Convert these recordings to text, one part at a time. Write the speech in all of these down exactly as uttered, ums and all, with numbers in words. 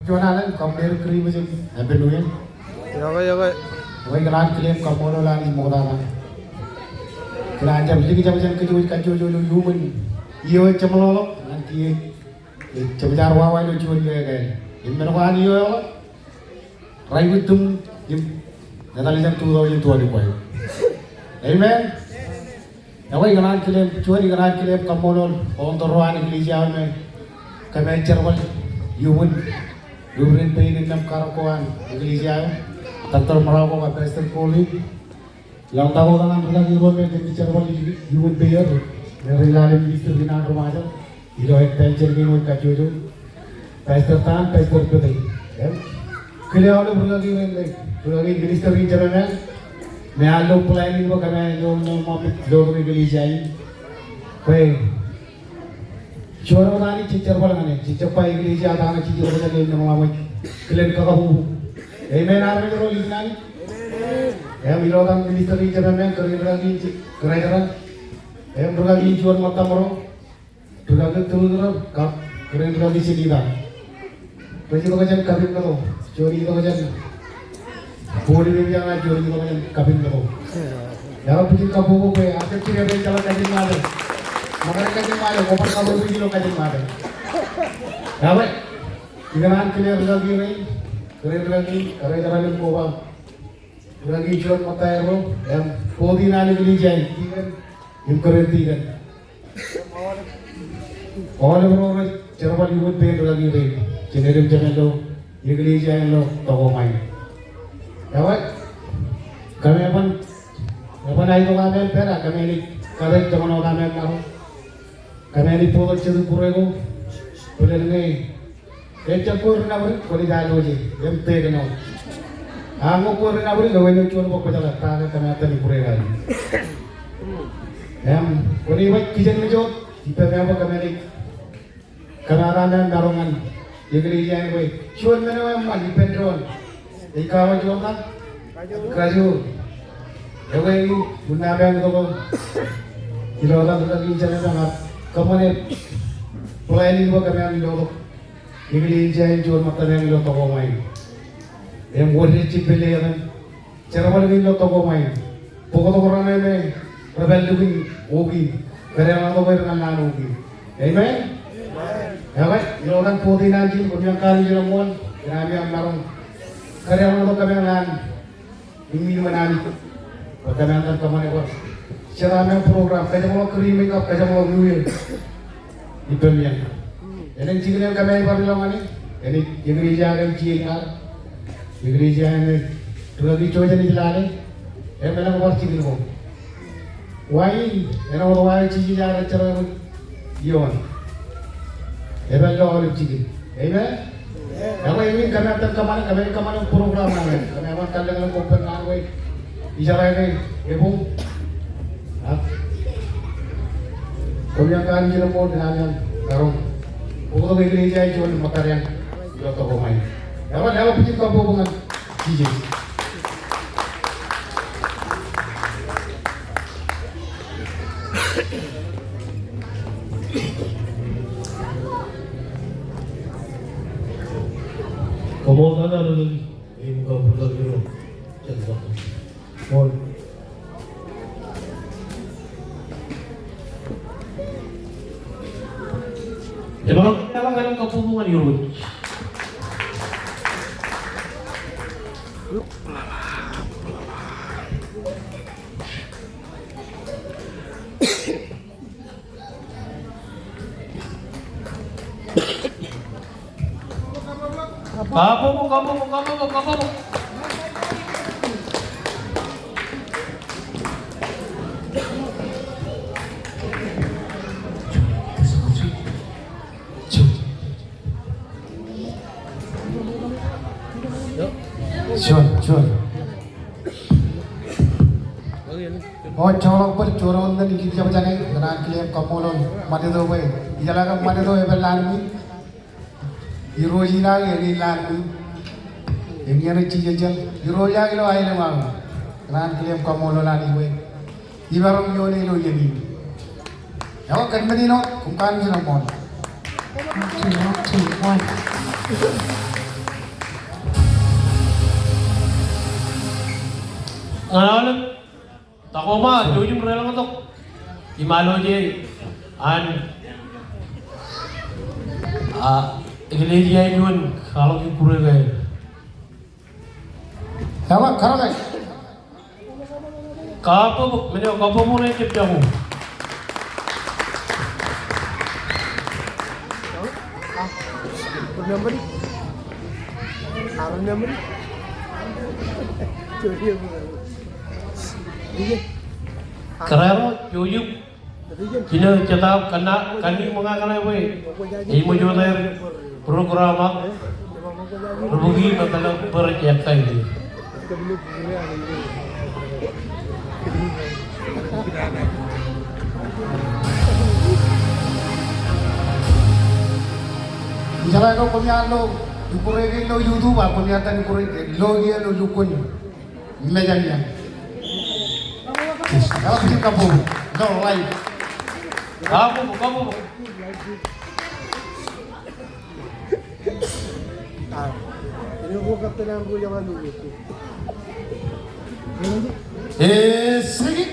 Juon alen, kab Merry Christmas im Happy New Year. Ekwe, ekwe. Ekwe, ikōṇaan claim kaṃṃoolol Anij ṃoktata. Ikōṇaan jab likjab jān kōj wōj kajjojo ilo iuṃwin iiō eo jeṃḷọkḷọk ñan kiiō eo jab jaar wawa ilo juon iiō ekāāl. Im men ko an iiō eo ḷọk, rej witōm im etal jān two thousand twenty-five. Amen. Ekwe, ikōṇaan claim, juon ikōṇaan claim kaṃṃoolol booṇ tōre eo an eklejia eo me kōmij jerbal iuṃwin Reverend Payne innām karōk ko an eklejia eo, Doctor Marako kab Pastor Colin. Ilo aō tok wōt ñan rūkaki ro me kōmij jerbal iuṃwin Payne, me rej lale ministry in an ri Ṃajeḷ. Ilo āinwōt pastor kein wōj kajjojo, Pastor Tan, Pastor Peter. Im kile aolep rūkaki rein, rūkaki minister in jemāmāer, me ear lo plan in bwe kōmij lo, lo, lo, lo eklejia in. Bwe juon wōt Anij jej jerbal ñan e, jej jab ba eklejia ta ñe jej jerbal ñan e, ṃōṃ ḷọk ṃōj kilen kakabubu. Amen, armej ro ilikin Anij. Im ilo etan minister in jemāmāer, kōrā in rūkaki in, kōrā in, im rūkaki in juon ṃōttam ro. Rūkaki Tulurur kab kōrā in rūkaki Sinita. Rej itok jān kapin meto. Juon itok jān body eo im juon itok jān kapin meto. Eḷap bwijin kabbokbok bwe ear jab kile bwe jeḷā kajin Ṃajeḷ. Ṃōkaj kajin Ṃajeḷ, kwō bar kabbokbok ilo kajin Ṃajeḷ. Ekwe, ikōṇaan kile rūkaki rein, kōrā in rūkaki, kōrā in rūkaki im koba. Rūkaki juon ṃōttaer ro, im board in an eklejia in, deacon, im kōrā in deacon. Aolep ro rej jerbal iuṃwin pein rūkaki rein, jined im jemān ilo eklejia in ilo tōk ko ṃae. Ekwe, kōm eban, eban aetok aṃ pād, ak kōm naaj kate joñan wōt aṃ maroñ. Kōm naaj bōktok jet būruō ko, bōlen ñe ejab kwe ri nabōjrak, kwōnaaj aloje, im take note. Ak ñe kwe ri nabōjrak, ewi eo juon bwe kwō jeḷā ta ke kōm etal būruō ko aer. Im kwōnaaj baj kijenmej wōt, ippān bwe kōm naaj, kōm naaj maroñ ñan eklejia in bwe juon men eo eṃṃan ippān doon. Ej kawōj wōt ñan kajoor. Ekwe, im unin aṃ itok ilo etan rūkaki in jemāmāer, kōṃṃane plan in bwe kōm naaj lotok eklejia in juon ṃōttam ilo tōk ko ṃae. Im wōr jet jibboñ ḷọk etan jerbal kein ilo tōk ko ṃae. Bōktok raṇe me rej pād lukkuun okiin. Kōdeḷọñtok er ñan naan okiin. Amen? Ekwe, ilo etan board in an Jim, koṃeañ kanooj in eṃṃool, im aṃ maroñ kōdeḷọñtok kōmeañ naan im iuṃwin Anij. Bwe kōmeañ kōṃṃane bar jet aṃ program, kōjeṃḷọk Christmas kab kōjeṃḷọk New Year. Ippān meañ. Enaaj jikin eṇ kōmeañ bar ilọk ñan e, enaaj eklejia in jeiū ṇe. Eklejia in rūkaki Jojen ej lale, im elōñ bar jikin ko. Wa in, āinwōt wa eo Jisōs ear ejjeḷọk ioon. Epād ilo aolep jikin. Amen? Ekwe, ewi in kōmeañ itōn kōṃṃane, kōmeañ kōṃṃane program ṇe, kōmeañ bar kallōñḷọk ko ippān naan ko. Ijeḷā ke, ebuñ. Ak koṃeañ kanooj in eṃṃool, kōmeañ maroñ bōktok eklejia in juon ṃōttad eṇ ilo tōk ko ṃae. Ekwe, leḷọk bwijin kabbokbok ñan Jisōs. Koṃṃool tata rūkaki. Im kab rūkaki ro. Jen bōk. Koṃṃool. Emaroñ leḷọk kabbokbok ñan Irooj. Kabbokbok, kabbokbok, kabbokbok, kabbokbok. Juon, juon. O, joḷọk bōd, juon wōt men in jab jāne, ikōṇaan kile im kaṃṃoolol ṃanit eo bwe ijeḷā ke ṃanit eo epād lale ṃwiin. Irooj in aō eñin lale ṃwiin. Im iien eo ij jejeḷ, Irooj aō ilo aelōñ aō. Ikōṇaan kile im kaṃṃoolol Anij bwe imaroñ ioone ilo iien in. Eo, kōn men in wōt, koṃ kanooj in eṃṃool. One, two, one, two, one. Ñan aolep Tacoma, jouj im deḷọñtok im aloje an, a, eklejia in juon kwaḷọk ikkure ko aer. Ewōr, kōrā ke. Kabbokbok, men eo, kabbokbok ṇe jab jako. Kōrā ro, jouj im jino jetaab kanniōk, kanniōk ṃōñā kaṇe bwe ej ṃōj wōt aer program ak ri bukwi me kōḷḷā bōd ej ekkaiki. Ijeḷā ke koṃi ar lo ikkure kein ilo YouTube, a koṃi etan ikkure kein, lo kiiō ilo lukkuun mejañin. Ewōr, kabbokbok. No, live. Kabbokbok, kabbokbok. Esiki.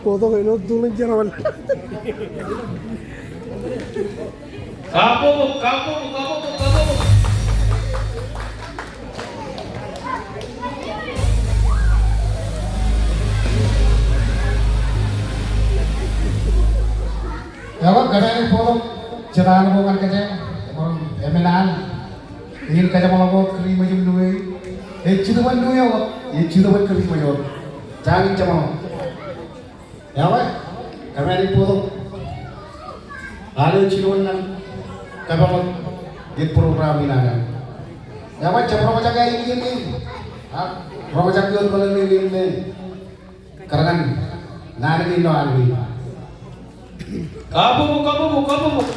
Bōktok āinwōt tuḷ in jerbal. Kabbokbok, kabbokbok, kabbokbok, kabbokbok. Ewōr, kōmālik bōktok jet an ko ñan kōjeañ, emaroñ emān an. Im kōjeṃḷọk wōt kūr ṃōj im lukkuun. Ej jitōb in lukkuun eo, ej jitōb in kūr ṃōj eo. Jañin jeṃḷọk. Ewōr, kōmālik bōktok. Āinwōt jinoin ñan kōpeḷḷọk jet program in an. Ewōr, jab roñjake ainikiōṃ in. Ak roñjake ioon bōlen in in. Kōrā ñan naan kein ilo an kein. Kabbokbok, kabbokbok, kabbokbok.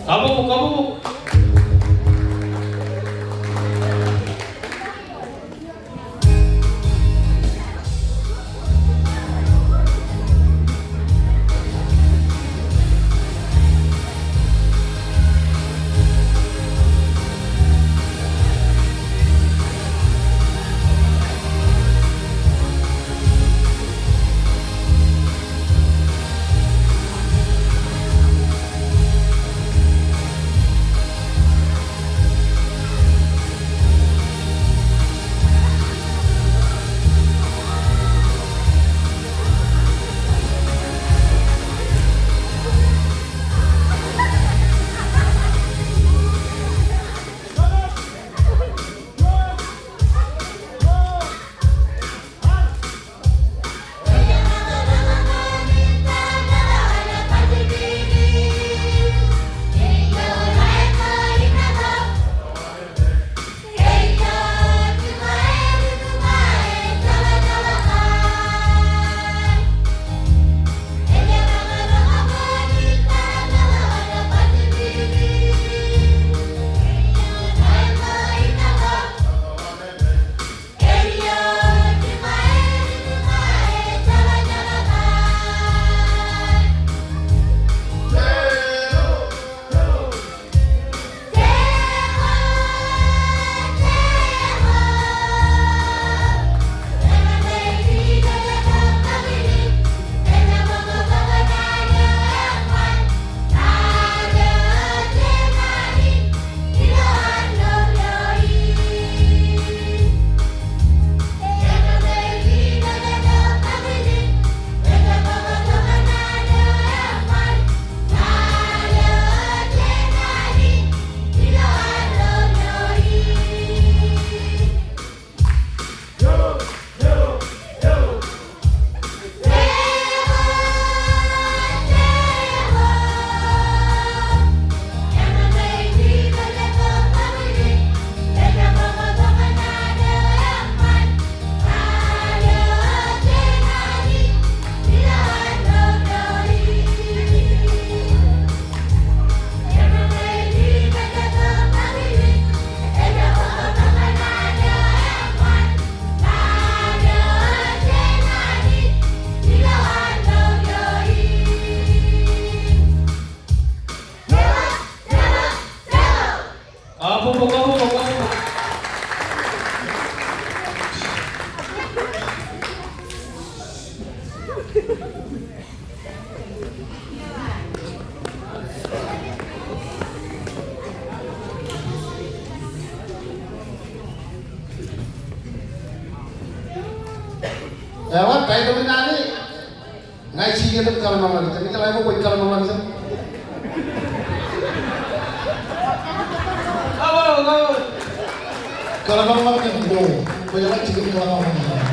Kabbokbok, kabbokbok. Ña ij jijet im kōḷmānḷọkjeṇ. Ij jeḷā ke kwōj kōḷmānḷọkjeṇ. Kōḷmānḷọkjeṇ, no. Kwōjeḷā jijet im kōḷmānḷọkjeṇ.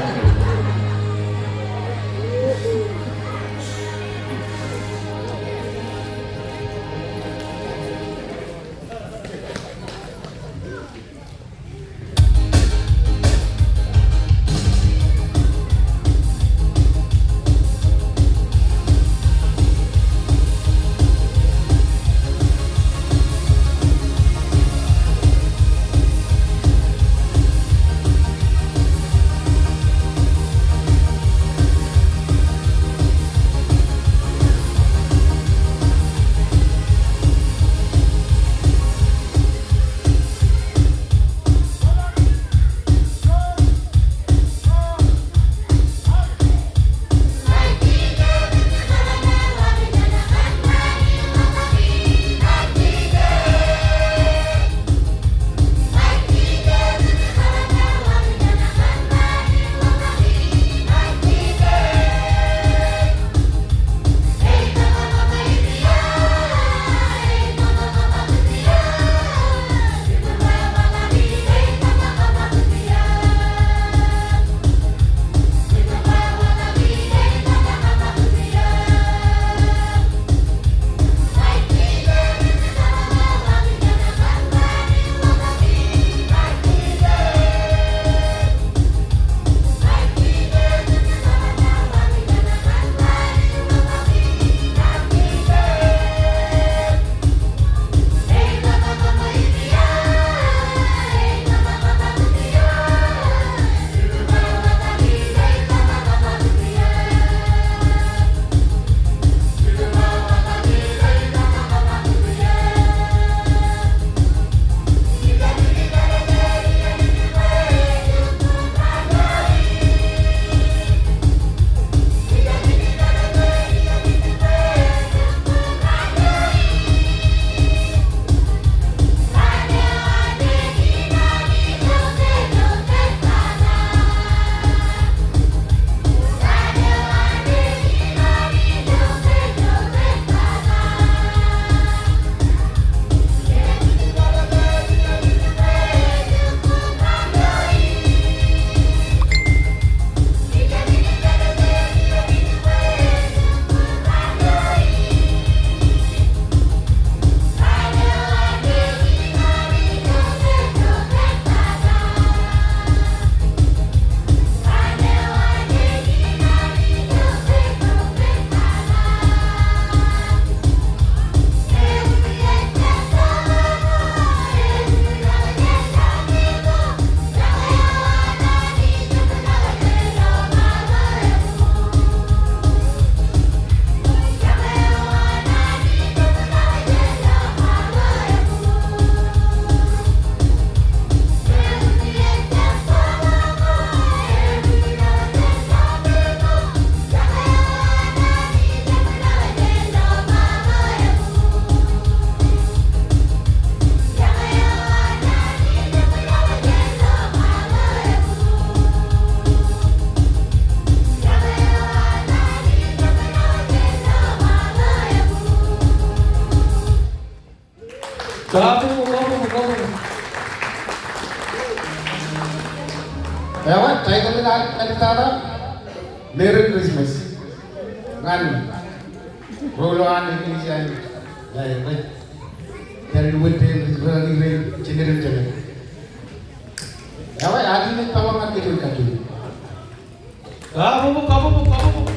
Ewi, title in ad, ad tata, Merry Christmas. Ñan ro ilo an eklejia in, ḷe, ḷe, pād ilo wōt in, ro ilo an, ro ilo an, jen, jen, jen. Ewi, ad in ej peḷḷọk ñan kōj kajjojo. Kabbokbok, kabbokbok, kabbokbok.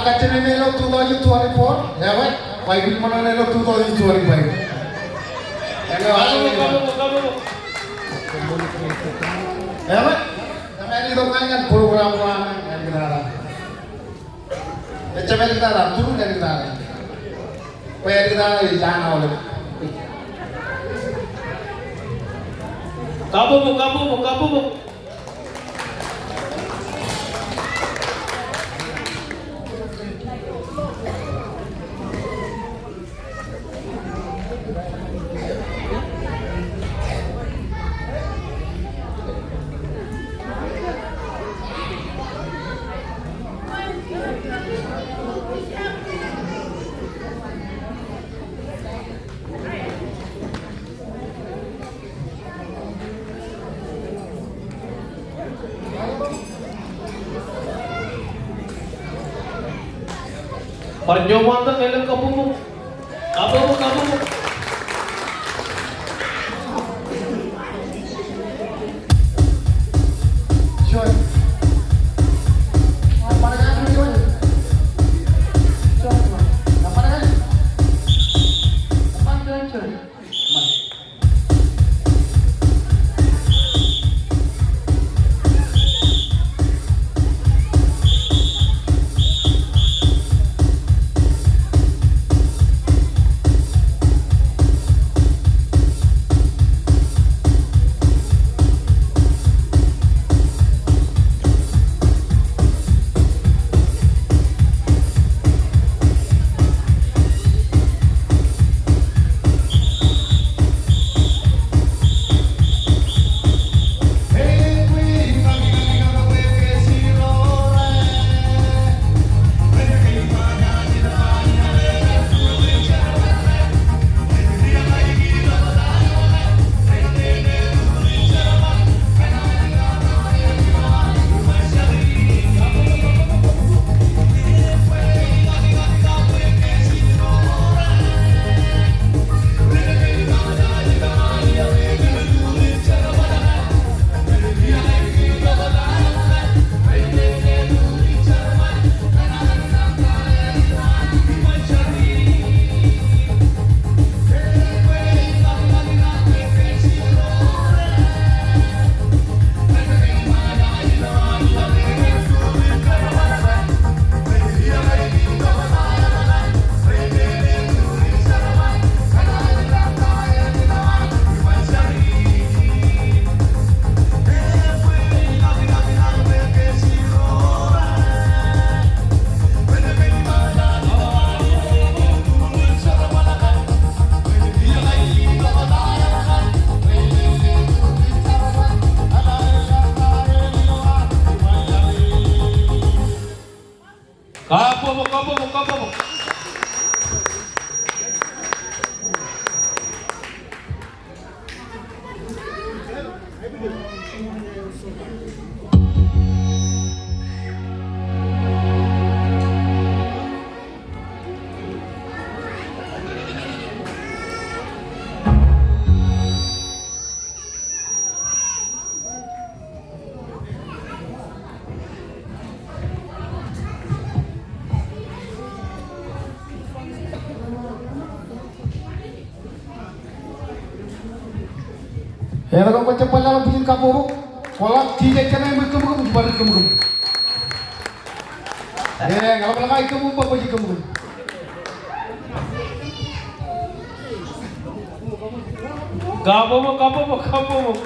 Kajjitōk ilo two thousand twenty-four, ewi, Baibōḷ ṃōṇōṇō ilo two thousand twenty-five. Ewi, ewi, kōmij itok ñan program eo an, āliktata. Ejjab āliktata, tūrun āliktata. Bwe āliktata ej an aolep. Kabbokbok, kabbokbok, kabbokbok. Bar joñan ta elōñ kabbokbok. Kabbokbok, kabbokbok. Kabbokbok, kabbokbok, kabbokbok. Eḷap ḷọk bwe jab bar lale bwijin kabbokbok. Kwōḷak jijet jeṇe ṃōj kōmkōm, ij bar kōmkōm. Eñ, eḷap ḷọk aō kōmkōm, bwe kwōj kōmkōm. Kabbokbok, kabbokbok, kabbokbok.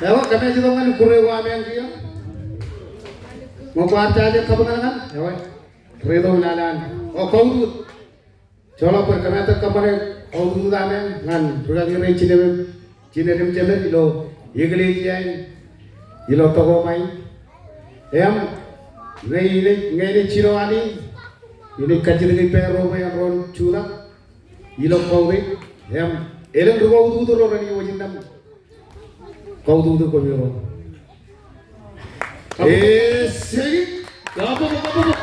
Ewa, kōmij itok ñan kure ko ameañ kiiō. Ñe kwaar jaje kabñōlñōl, ewa. Ri-itok lale an. O, kautiej. Joḷọk bwe kōmeañ kautiej ameañ ñan rūkaki rein jined im, jined im jemed ilo eklejia in ilo Tacoma in. Im ñe inaaj, ñe inaaj jirowañe, inaaj kajjitōk ippān ro bwe en ren jutak ilo kautiej. Im elōñ ri-kautiej ro ren iwōj innām kautiej ko ilo. Ej, seki. Kabbokbok, kabbokbok.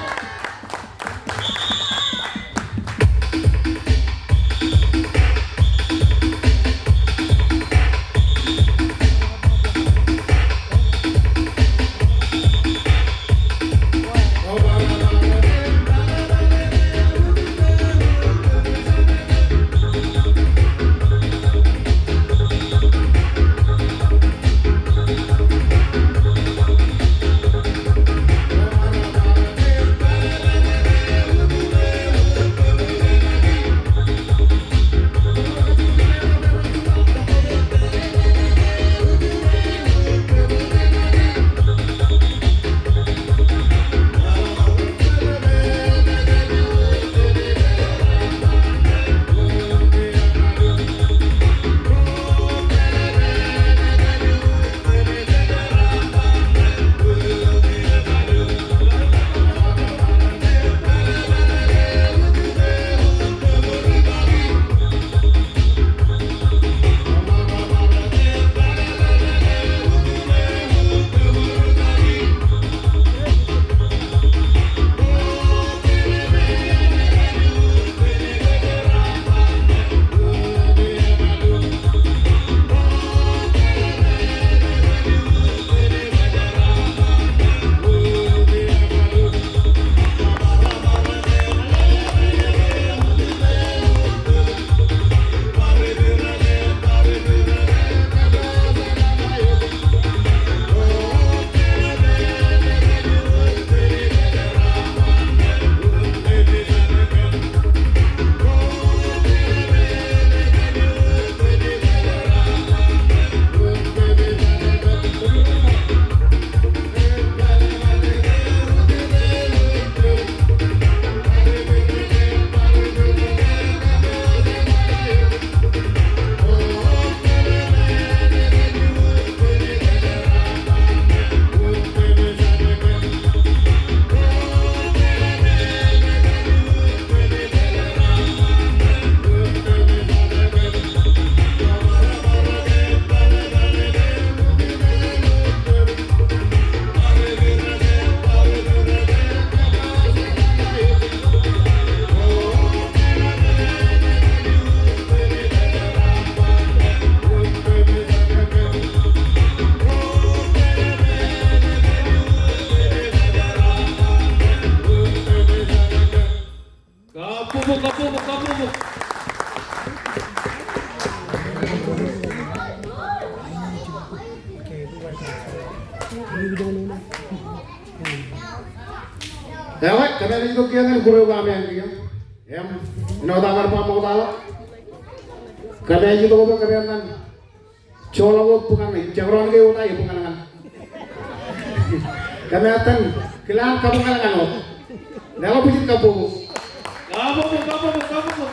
Kabbokbok, kabbokbok, kabbokbok. Ewi, kōmij itok kiiō ñan kure ko ameañ kiiō. Im, āinwōt aṃ kar ba ṃoktaḷọk, kōmij itok bwe kōmij ñan joḷọk wōt bōkaṇ, jekdọọn ke wōt aō bōkaṇ ñan. Kōmij itōn kilaan kabōkaṇ wōt. Leḷọk bwijin kabbokbok. Kabbokbok, kabbokbok, kabbokbok.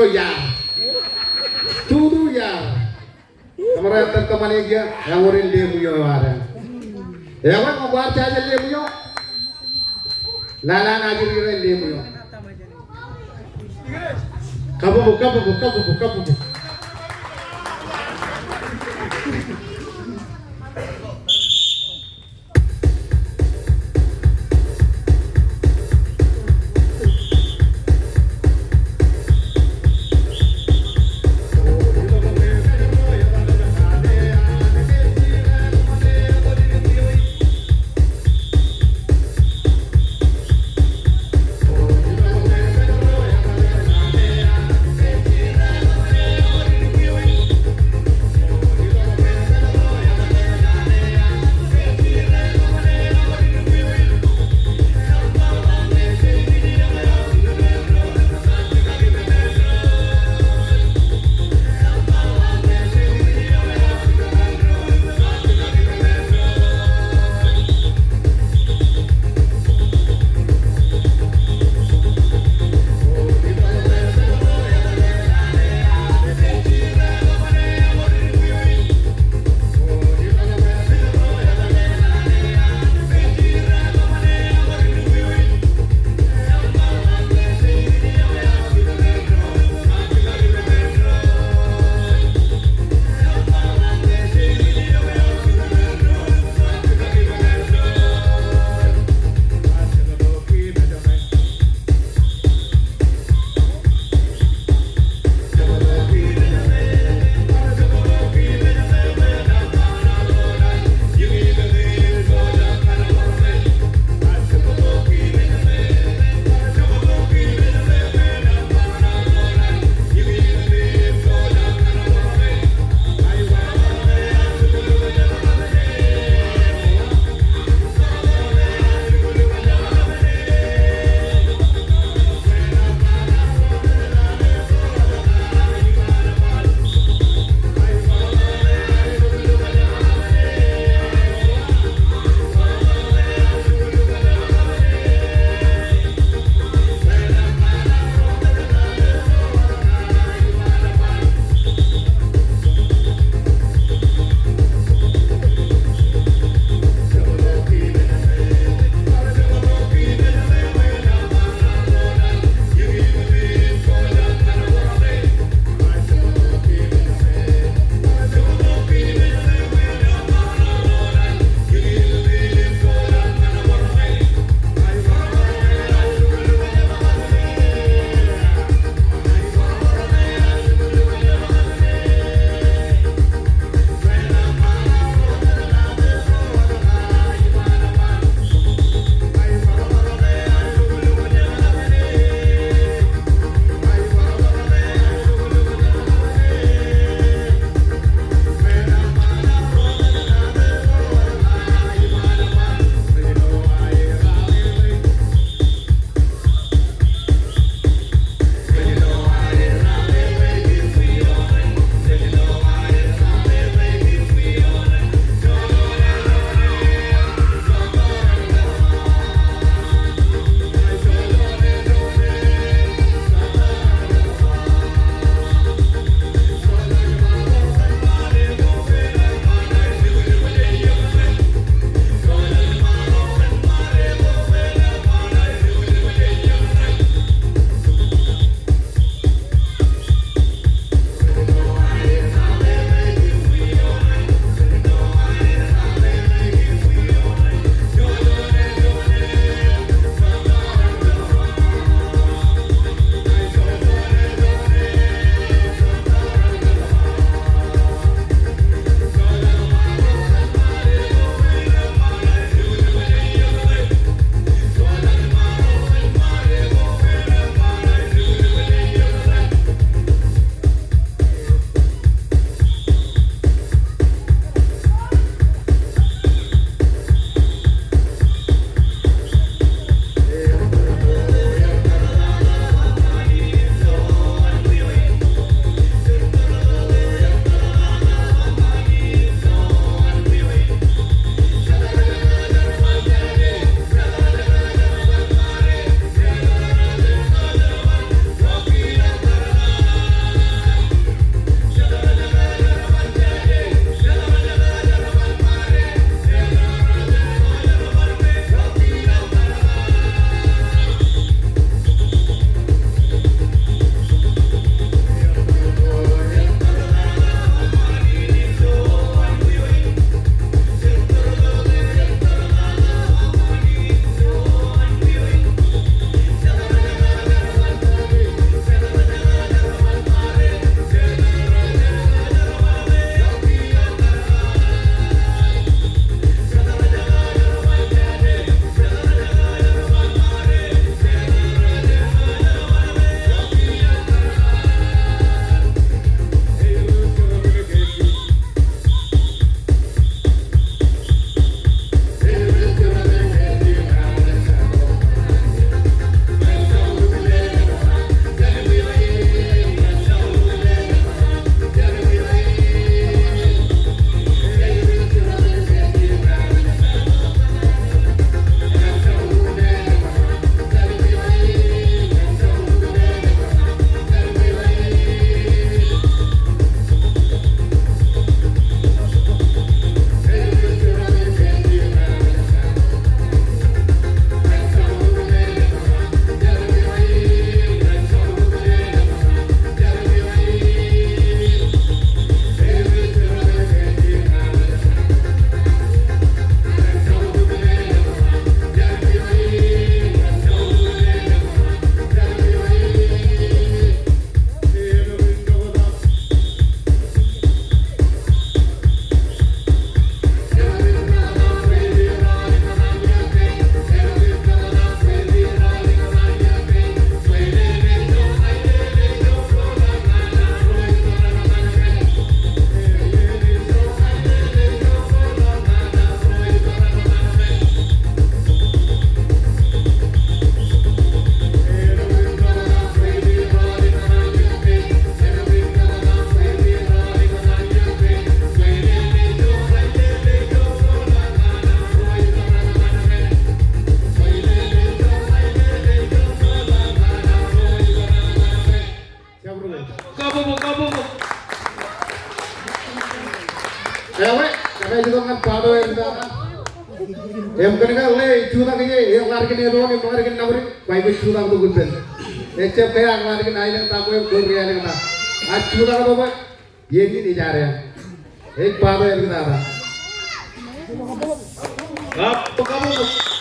Iar. Tutu iar. Kōmro ettōr kōṃṃane kiiō, eañ wōt in leṃwijo eo ad. Eokwe, ñe kwaar jaje leṃwijo, lale an ajri ro in leṃwijo. Kabbokbok, kabbokbok, kabbokbok, kabbokbok. Ewe, ekwe ej itok ñan Pato Erkitata. Im kōn ke ḷe jutak ie, eḷap kōn edoon im eḷap kōn nabōd, ba kwōj jutak tok ippān. Ejjab ke eḷap kōn aelōñ ta ko, ko ri aelōñ ta. Ak jutak tok bwe iien in ej ad eañ. Ej Pato Erkitata. Kab, kab, kab.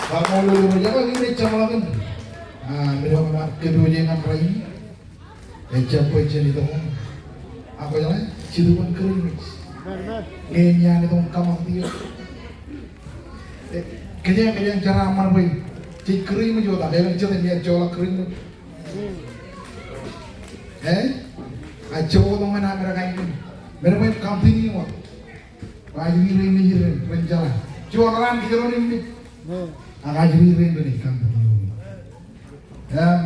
Kaṃṃoolol Irooj, ekwe, im ej jeṃḷọkin, ah, men eo eṃṃan kōpooj ñan rainin. Ejjab bwe jen itok im, ah, kwōjeḷā, Jetōb in Kūrijṃōj. Ñe eṃōj an itok im kaṃakūt eok, eh, kōjeañ, kōjeañ jeraaṃṃan bwe jej Kūrijṃōj wōt, ak elōñ jet im ej joḷọk Kūrijṃōj. Eh? Ak jab wōt ṃōk ñan Amerika in. Men bwe continue wōt. Bwe ajri rein nejid ren, ren jeḷā. Juon raan kōjro naaj mej. Ak ajri rein ren continue. Im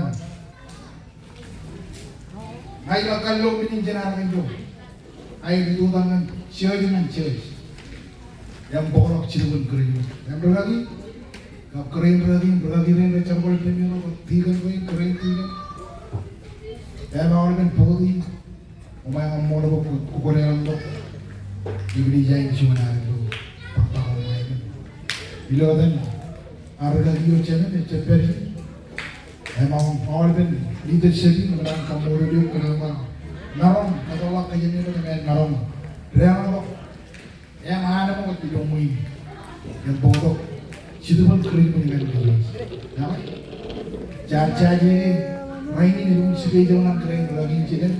ña ij kar lo men in jān ad kajjojo. Aer itoktak ñan church ñan church. Im bōkḷọk Jetōb in Kūrijṃōj. Im rūkaki, kab kōrā in rūkaki, rūkaki rein rej jerbal peiṃ ro, kab tikōn rein, kōrā in tikōn. Im aolepen bōktok in, koṃ aikuj ṃool bwe kwō, kwō, kwō deḷọñ tok. Im ij jañin juon ad ilo bar tok eo ṃae in. Ilo etan ad rūkaki eo jemān, ejjab pād in. Im aolepen leadership in, kōm naaj kaṃṃoolol eok kōn aō maroñ kōtḷọk kōjām eo kōm naaj maroñ deḷọñ tok. Im anemkwōj ilo ṃwiin. Im bōktok Jetōb in Kūrijṃōj ñan kōj. Eḷaññe jaar jaje rainin ilo ṃwiin special ñan kōrā in rūkaki in jinen.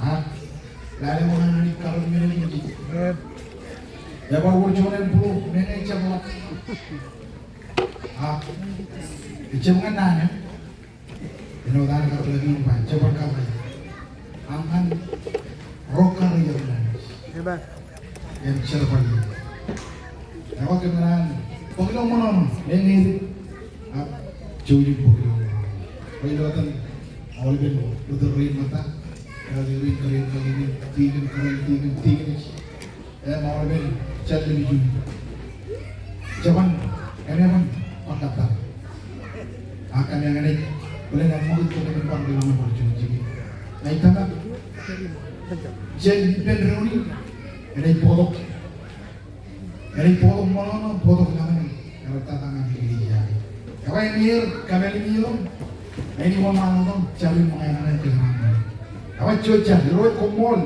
Ak lale ṃōk an Anij karōk men in jej. Ebar wōr juon envelope, men eo ejjab ḷọk. Ak ejjab ñan naan eo. Āinwōt an kar lōke in ba, jeban kar rej. Ak ñan ro kar rej. Amen. Im jerbal. Ekwe kōm naan bōk ilo ṃōṇōṇō, meñe edik. Ak jouj im bōk ilo ṃōṇōṇō. Bwe ilo etan aolepen ri-tōl rein ṃōtta. Kōrā in, kōrā in, kōrā in, tikōn, kōrā in, tikōn, tikōn. Im aolepen jān lemjuni. Jeban, enañin bar kōttar. Ak kōm nañin bōlen eṃṃakūt kōn men bar kōttar bar juon jikin. Ij tōmak jān ippān doon in, enañin bōktok. Enañin bōktok ṃōṇōṇō, bōktok laññe. Ebar tata ñan ippān doon in. Ekwe, im er, kōmālij im er. Enañin wōnṃaanḷọk im jab ṃōñā ñan kōj. Ekwe, juon jar, Irooj koṃṃool.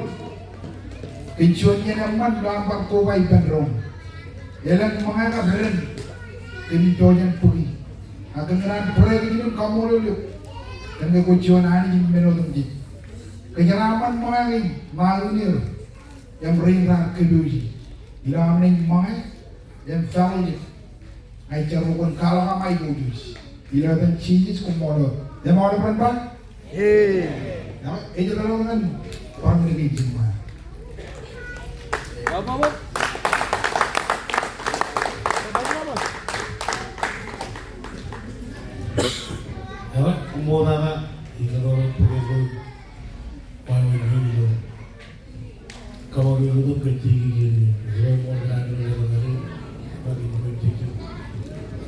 Kōn juon iien eṃṃan ilo an bar koba ippān doon. Elōñ ṃōñā kab dān kōm ij pojak in bōki. Ak kōm naaj pray kōj im kaṃṃoolol eok. Kōn ke kwōj juon Anij in men otemjej. Kōjeraaṃṃan ṃōñā kein, ṃae in er. Im rein raar kōpooje. Ilo am naaj ṃōñā im fellowship. Ña ij jar bwe kwōn kwaḷọk aṃ aiboojoj. Ilo etan Jisōs koṃṃool wōt. Im aolep ren ba? Amen. Ej ḷọk ñan bar men kein jiṃṃa. Koṃṃool tata, ilo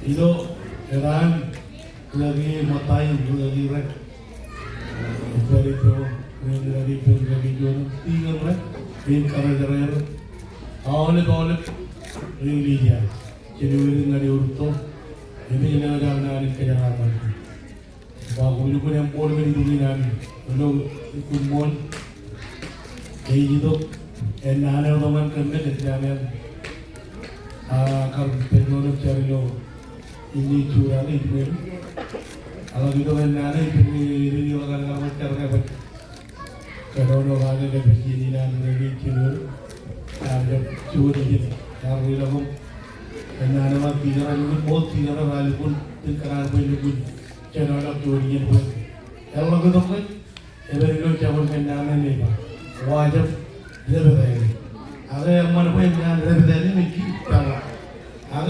Ilo etan rūkaki ṃōttan, rūkaki rej pād ippān, rūkaki rej pād ippān, rūkaki juon, tikōn rej, rej kōrā rej, aolep, aolep rej leja. January ñan eoon rūtto, im ej lewōj aō naan in kōjeraaṃṃan. Ba kwōj lukkuun eṃṃool kōn itok in ami. Ilo lukkuun ṃool. Ej itok. Ennaan eo tok ñan kōm ej naan eo. A kar pād ilo jar ilo. Inne Juda ilo ij ṃōj. Ak itok ennaan eo ij pād ilo ilo kar kar jar kar pād. Kōnono kake kōpij iien in an rūkaki in jilur. Ear jab juon ijin. Ear ri lọkōm. Kōn naan eo an tikar eo, lukkuun ṃool tikar eo, ear lukkuun, tin kōṇaan bwe lukkuun. Jenoḷọk juon iien bwe. Eḷak itok ke. Epād ilo jabōn kōn naan eo ej ba. Wa jab. Lepād eo. Ak eṃṃan bwe naan lepād eo ej ki peḷḷọk. Ak.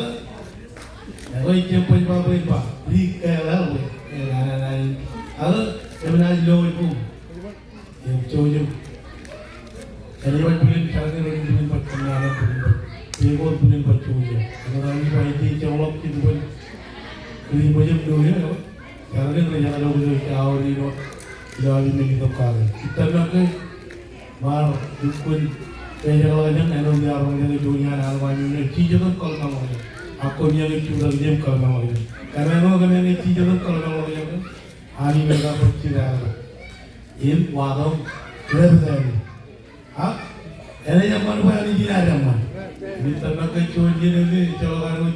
Ekwe ij jab bwe ba bwe ba. Ri kōḷḷọk bwe. Ak. Eṃṃan ej lo ej bwe. Im jouj im. Āinwōt bōlen jar in, āinwōt bōlen baj kōnnaan, bōlen baj. Pekot bōlen baj jouj im. Āinwōt ami ba ij jeḷọk jet bōlen. Kōn im bōlen lo eo. Jar in rej jeḷā lo eo ej aorōk ilo. Ilo ami men itok kake. Ij tōmak ke. Bar lukkuun. Ej jeḷā jen āinwōt iar rej jeḷā jen jouj im an alwaan eo. Jisōs im kōḷmānḷọkjeṇ. Ak koṃ iññā ej jutak jen kōḷmānḷọkjeṇ. Kōn āinwōt kōm iññā ej jisōs im kōḷmānḷọkjeṇ. Ami men kab bōk jidān. Im wato lepād eo. Ha? Enaaj eṃṃan bwe Anij in ear eṃṃan. Im ij tōmak ke juon iien eo ejjeḷọk an wōj.